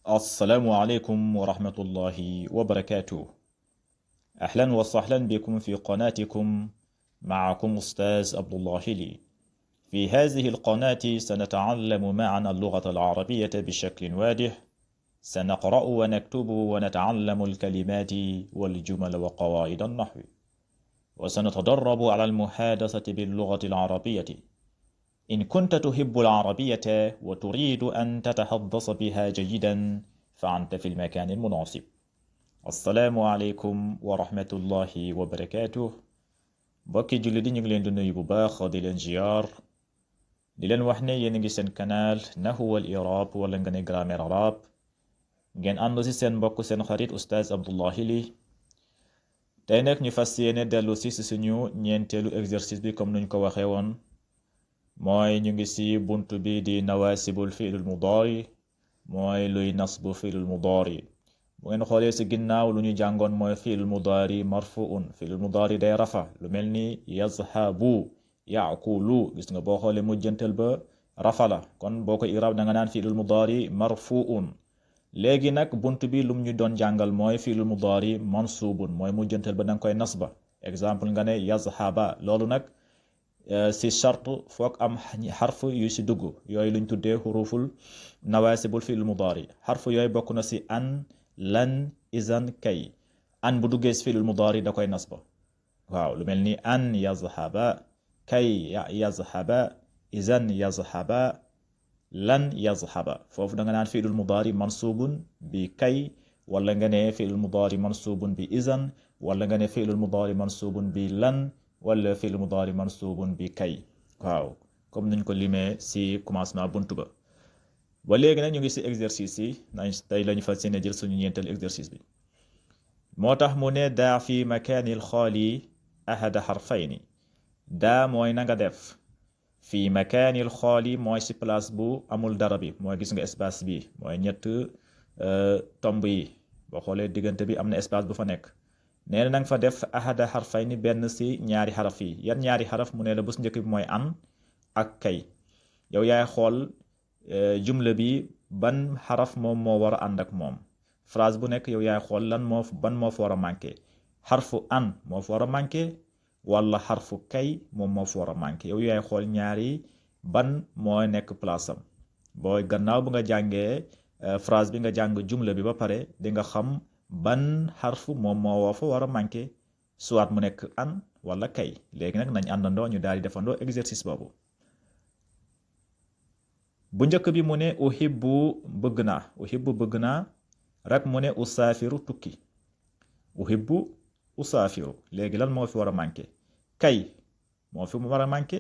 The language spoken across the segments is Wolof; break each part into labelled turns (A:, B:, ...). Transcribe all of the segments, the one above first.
A: السلام عليكم ورحمة الله وبركاته. أهلا وسهلا بكم في قناتكم. معكم أستاذ عبد الله لي. في هذه القناة سنتعلم معا اللغة العربية بشكل واضح. سنقرأ ونكتب ونتعلم الكلمات والجمل وقواعد النحو، وسنتدرب على المحادثة باللغة العربية. إن كنت تحب العربية وتريد أن تتحدث بها جيدا فأنت في المكان المناسب. السلام عليكم ورحمة الله وبركاته. بوكي جلدي ñu ngi leen di nuyu bu baax di leen ziar di leen wax ne yéen a ngi seen canal Nahwu wal I'rab wala nga ne grammaire arabe ngeen ànd si seen mbokk seen xarit Oustaz Abdoulaye Ly. tey nag ñu fas yéene dellu si suñu ñeenteelu exercice bi comme nuñ ko waxee woon mooy ñu ngi si buntu bi di nawasibul fi'lul mudaari mooy luy nasbu fi'lul mudaari. bu ngeen xoolee si ginnaaw lu ñu jàngoon mooy fi'lul mudaari marfuun. fi'lul mudaari day rafa lu mel ni yazhabu yaakulu. gis nga boo xoolee mujjantal ba rafa la, kon boo ko iraab da nga naan fi'lul mudaari marfuun. léegi nag buntu bi lum ñu doon jàngal mooy fi'lul mudaari mansubun, mooy mujjantal ba da nga koy nasba. exemple nga ne yazhaba, loolu nag si charte foog am xarf yu si dugg, yooyu luñ tuddee xuruful nawasibul fi'l mudaari. xarf yooyu bokk na si an, lan, izan, kay. an bu duggee si fi'l mudaari da koy nasba. waaw lu mel ni an yazhaba, kay yazhaba, izan yazhaba, lan yazhaba. foofu da nga naan fi'l mudaari mansubun bi kay, wala nga ne fi'l mudaari mansubun bi izan, wala nga ne fi'l mudaari mansubun bi lan, wala fi'l mudaari mansubun bi kay. waaw comme niñ ko limee si commencement buntu ba. ba léegi nag ñu ngi si exercice yi nañ tey lañu fas yéene jël suñu ñeenteel exercice bi. moo tax mu ne daa fi makaanil xaali ahada xarfayni. daa mooy na nga def fi makaanil xaali mooy si place bu amul dara bi, mooy gis nga espace bi mooy ñett tomb yi. boo xoolee diggante bi am na espace bu fa nekk. nee na nga fa def ahada xarfayni benn si ñaari xaraf yi. yan ñaari xaraf? mu ne la bu si njëkk bi mooy an ak kay. yow yaay xool jumla bi ban xaraf moom moo war a ànd ak moom. phrase bu nekk yow yaay xool ban moo fa war a manqué. xarfu an moo fa war a manqué wala xarfu kay moom moo fa war a manqué. yow yaay xool ñaari ban moo nekk place am. booy gannaaw bu nga jàngee phrase bi nga jàng jumla bi ba pare di nga xam ban xarfu moom moo fa war a manqué, soit mu nekk an wala kay. léegi nag nañ àndandoo ñu daal di defandoo exercice boobu. bu njëkk bi mu ne uhibbu bëgg naa rek mu ne usaafiru tukki. uhibbu usaafiru. léegi lan moo fi war a manqué? kay moo fi war a manqué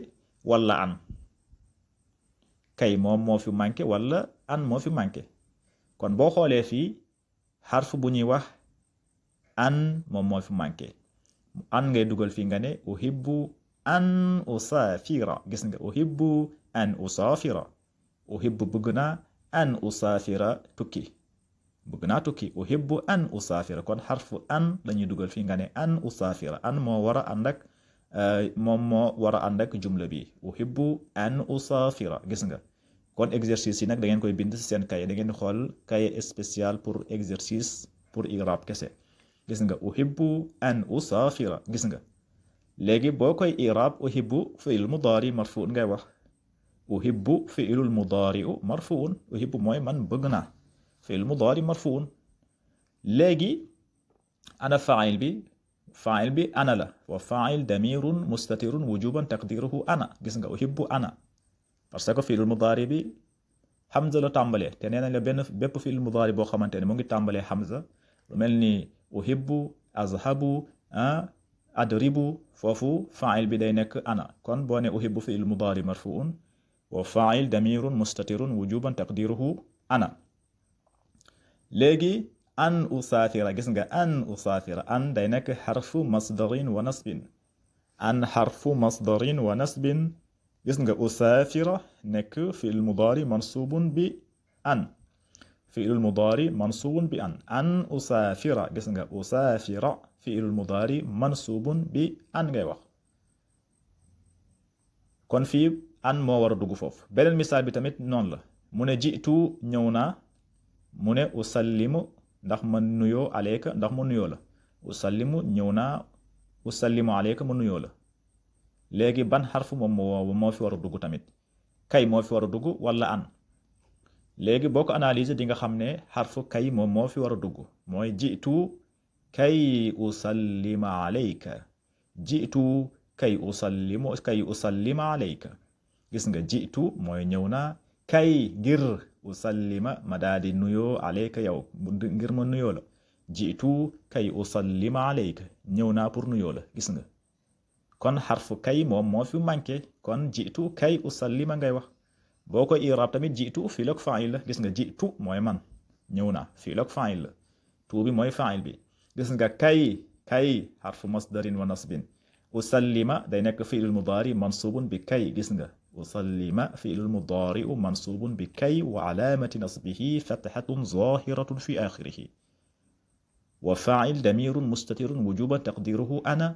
A: wala an? kay moom moo fi manqué wala an moo fi manqué? kon boo xoolee fii xarf bu ñuy wax an moom moo fi manqué. an ngay dugal fii nga ne uhibbu an usaafira. gis nga uhibbu an usaafira. uhibbu bëgg naa, an usaafira tukki. bëgg naa tukki. uhibbu an usaafira. kon xarfu an lañuy dugal fii nga ne an usaafira. an moo war a ànd ak moom moo war a ànd ak jumla bi. uhibbu an usaafira. gis nga kon exercice yi nag da ngeen koy bind ci seen cahier. da ngeen xool cahier spécial pour exercice pour i'rab kese. gis nga uhibbu an usaafira. gis nga léegi boo koy i'rab uhibbu fi'l mudaari marfuun ngay wax. uhibbu fi'lul mudaari marfuun. uhibbu mooy man bëgg naa. fi'l mudaari marfuun. léegi ana faa'il bi? faa'il bi ana la. wa faa'il damirun mustatirun wujuban taqdiruhu ana. gis nga uhibbu ana, parce que fi'l mudaari bi hamza la tàmbalee, te nee nañ la bépp fi'l mudaari boo xamante ne mu ngi tàmbalee hamza, lu mel ni uhibbu, azhabu, adribu, foofu faa'il bi day nekk ana. kon boo ne uhibbu fi'l mudaari marfuun wa faa'il damirun mustatirun wujuban taqdiruhu ana. léegi an usaafira. gis nga an usaafira. an day nekk xarfu masdarin wa nasbin. an xarfu masdarin wa nasbin. gis nga usaafira nekk fi'l mudaari mansubun bi an. fi'l mudaari mansubun bi an. an usaafira. gis nga usaafira fi'l mudaari mansubun bi an ngay wax. kon fii an moo war a dugg foofu. beneen misaal bi tamit noonu la. mu ne jiitu ñëw naa mu ne usallimu ndax ma nuyoo alayka ndax ma nuyoo la usallimu ñëw naa usallimu alayka ma nuyoo la léegi ban xarfu moom moo fi war a dugg tamit kay moo fi war a dugg wala an léegi boo ko analyser di nga xam ne xarfu kay moom moo fi war a dugg mooy jiitu kay usallima alayka jiitu kay usallima alayka gis nga jiitu mooy ñëw naa kay ngir usallima ma daal di nuyoo alayka yow ngir ma nuyoo la jiitu kay usallima alayka ñëw naa pour nuyoo la gis nga kon xarfu kay moom moo fi manqué kon jiitu kay usallima ngay wax boo ko irab tamit jiitu fiil ak faa'il la gis nga jiitu mooy man ñëw naa fiil ak faa'il la tuu bi mooy faa'il bi gis nga kay xarfu masdarin wa nasbin usallima day nekk fiilul mudaari mansubun bi kay gis nga usallima fiilul mudaari mansubun bi kay wa alaamati nasbihi fathatun zahiratun fi axirihi wa faa'il damirun mustatirun wujuban taqdiruhu ana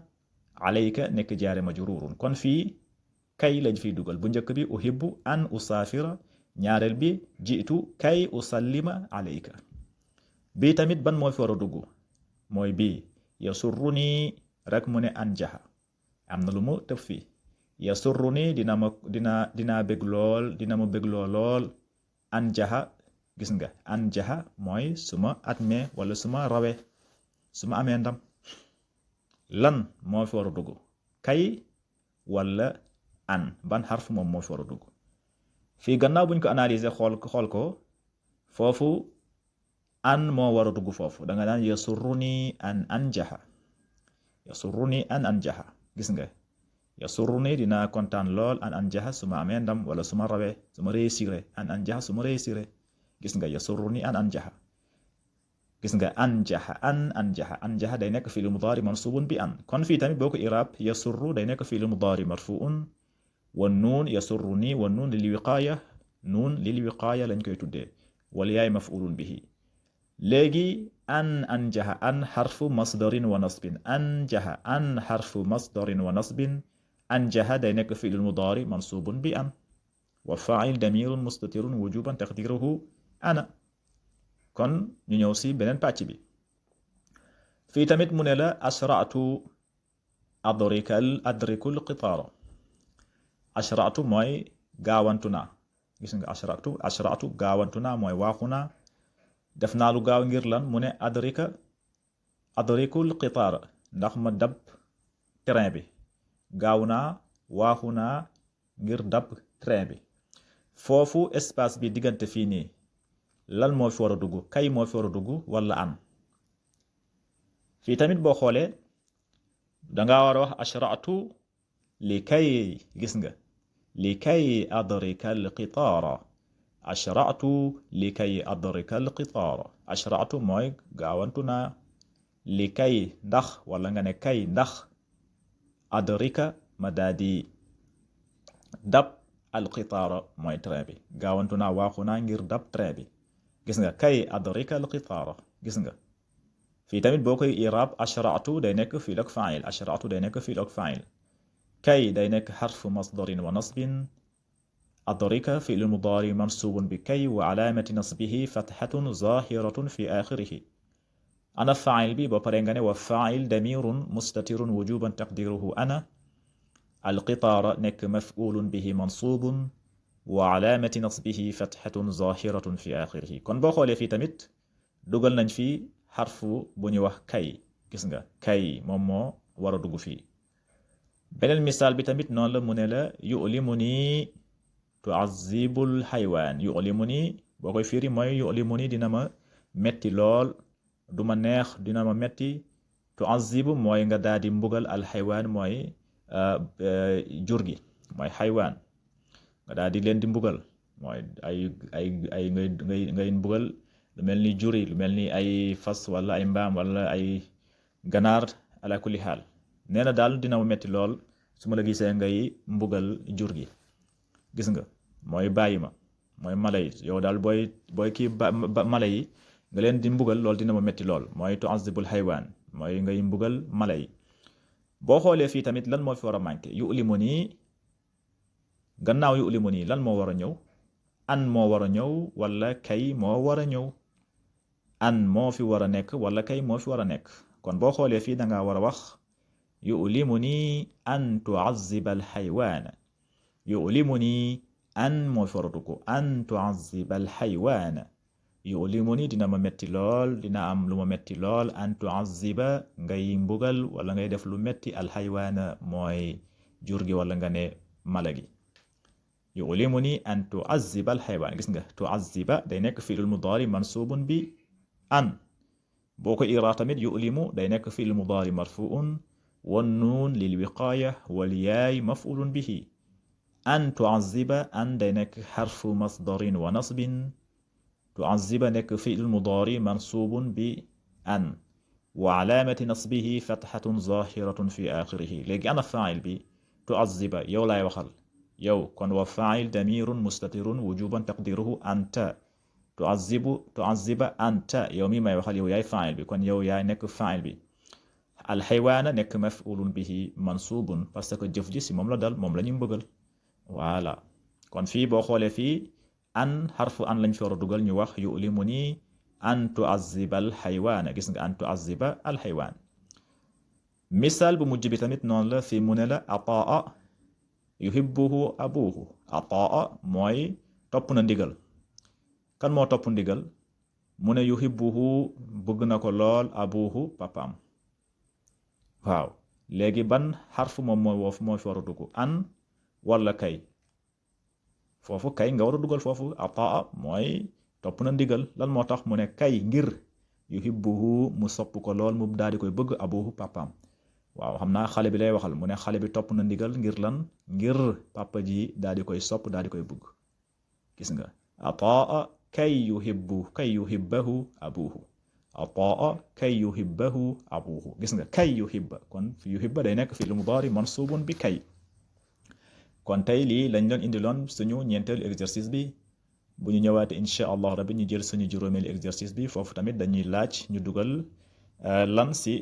A: alayka nekk jaare majrurun kon fii kay lañ fiy dugal bu njëkk bi uhibbu an usaafira ñaareel bi jiitu kay usallima alayka bii tamit ban moo fi war a dugg mooy bii yasurruni rek mu ne anjaha am na lu mu tëb fii yasurruni dinaa bég lool dina ma bégloo lool anjaha gis nga anjaha mooy suma atmee wala suma rawe suma amee ndam lan moo fi war a dugg kay wala an ban xarf moom moo fi war a dugg fii gannaaw buñ ko analyser xool ko foofu an moo war a dugg foofu da nga daan yasurruni an anjaha yasurruni an anjaha gis nga yasurruni dinaa kontaan lool an anjaha suma amee ndam wala suma rawee suma réussir an anjaha suma réussir gis nga yasurruni an anjaha gis nga anjaha day nekk fi'il mudaari mansubun bi an kon fii tamit boo ko irab yasurru day nekk fi'il mudaari marfuun wa nuun yasurruni wa nuun lil wiqaaya lañ koy tuddee wal yaay maf'ulun bihi léegi anjaha an xarfu masdarin wa nasbin anjaha an xarfu masdarin wa nasbin anjaha day nekk fi'il mudaari mansubun bi an wa faa'il damirun mustatirun wujuban taqdiruhu ana kon ñu ñëw si beneen pàcc bi fii tamit mu ne la asra'tu adrikul qitaara asra'tu mooy gaawantu naa gis nga asra'tu gaawantu naa mooy waaxu naa def naa lu gaaw ngir lan mu ne adrikul qitaara ndax ma dab train bi gaaw naa waaxu naa ngir dab train bi foofu espace bi diggante fii nii lan moo fi war a dugg kay moo fi war a dugg wala an fii tamit boo xoolee danga war a wax ashra'tu li kay gis nga li kay adrika al qitaara ashra'tu li kay adrika al qitaara ashra'tu mooy gaawantu naa li kay ndax wala nga ne kay ndax adrika ma daa di dab al qitaara mooy train bi gaawantu naa waaxu naa ngir dab train bi gis nga kay adrika al qitaara gis nga fii tamit boo koy irab ashra'tu day nekk fi'l ak fa'il ashra'tu day nekk fi'l ak fa'il kay day nekk xarfu masdarin wa nasbin adrika fi'l mudaari mansubun bi kay wa alaamati nasbihi fathatun zahiratun fi axirihi ana fa'il bi ba pare nga ne wa fa'il damirun mustatirun wujuban taqdiruhu ana al qitaara nekk maf'ulun bihi mansubun wa alaamati nasbihi fathatun zahiratun fi axirihi kon boo xoolee fii tamit dugal nañ fi xarfu bu ñuy wax kay gis nga kay moom moo war a dugg fii beneen misaal bi tamit noonu la mu ne la yu'limuni tu'azzibul xaywaan yu'limuni boo koy firi mooy yu'limuni dina ma metti lool du ma neex dina ma metti tu'azzibu mooy nga daal di mbugal al xaywaan mooy jur gi mooy xaywaan nga daal di leen di mbugal mooy ay ngay mbugal lu mel ni juri lu mel ni ay fas wala ay mbaam wala ay ganaar ala kulli xaal nee na daal dina ma metti lool su ma la gisee ngay mbugal jur gi gis nga mooy bàyyi ma mooy mala yi yow daal booy kii mala yi nga leen di mbugal lool dina ma metti lool mooy tu'azibul xaywaan mooy ngay mbugal mala yi boo xoolee fii tamit lan moo fi war a manqué yu'limuni gannaaw yu'limuni lan moo war a ñëw an moo war a ñëw wala kay moo war a ñëw an moo fi war a nekk wala kay moo fi war a nekk. kon boo xoolee fii da ngaa war a wax yu'limuni an tu'azziba alxaywaana. yu'limuni an moo fi war a dugg an tu'azziba alxaywaana. yu'limuni dina ma metti lool, dina am lu ma metti lool, an tu'azziba ngay mbugal wala ngay def lu metti alxaywaana mooy jur gi wala nga ne mala gi. yu'limuni an tu'azziba alxaywaana. gis nga tu'azziba day nekk fi'lul mudaari mansubun bi an. boo ko iraa tamit yu'limu day nekk fi'l mudaari marfuun wan nuun lil wiqaaya wal yaay maf'ulun bihi. an tu'azziba an day nekk xarfu masdarin wa nasbin. tu'azziba nekk fi'l mudaari mansuubun bi an wa alaamati nasbihi fathatun zaahiratun fi aaxirihi. léegi ana faa'il bi tu'azziba yow laay waxal yow, kon wa faa'il damirun mustatirun wujuban taqdiruhu anta. tu'azziba anta yow mi may waxal yow yaay faa'il bi, kon yow yaay nekk faa'il bi. alxaywaana nekk maf'ulun bihi mansubun parce que jëf ji si moom la dal, moom la ñu mbëggal. voilà kon fii boo xoolee fii an xarfu an lañ fi war a dugal ñu wax yu'limuni an tu'azziba alxaywaana. gis nga an tu'azziba alxaywaan. misaal bu mujj bi tamit noonu la fii mu ne la ataa yuhibbuhu abuhu. ataa mooy topp na ndigal. kan moo topp ndigal? mu ne yuhibbuhu bëgg na ko lool abuhu papaam. waaw léegi ban xarfu moom moo fi war a dugg an wala kay? foofu kay nga war a dugal foofu. ataa mooy topp na ndigal. lan moo tax mu ne kay ngir yuhibbuhu mu sopp ko lool mu daal di koy bëgg abuhu papaam. waaw xam naa xale bi lay waxal, mu ne xale bi topp na ndigal ngir lan? ngir papa ji daal di koy sopp daal di koy bëgg. gis nga ataa kay yuhibbahu abuhu. ataa kay yuhibbahu abuhu. gis nga kay yuhibba, kon yuhibba day nekk fi'l mudaari mansubun bi kay. kon tey lii lañ doon indiloon suñu ñeenteelu exercice bi. bu ñu ñëwaatee incha allah rabbi ñu jël suñu juróomeelu exercice bi. foofu tamit dañuy laaj ñu dugal lan si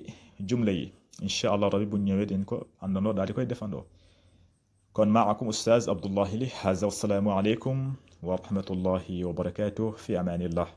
A: jumla yi. incha allah rabbi bu ñu ñëwee dañ ko àndandoo daal di koy defandoo. kon maakum ustaaz Abdullahi Li. haza wassalaamu aleykum wa rahmatullahi wa barakatuh fi amaanillah.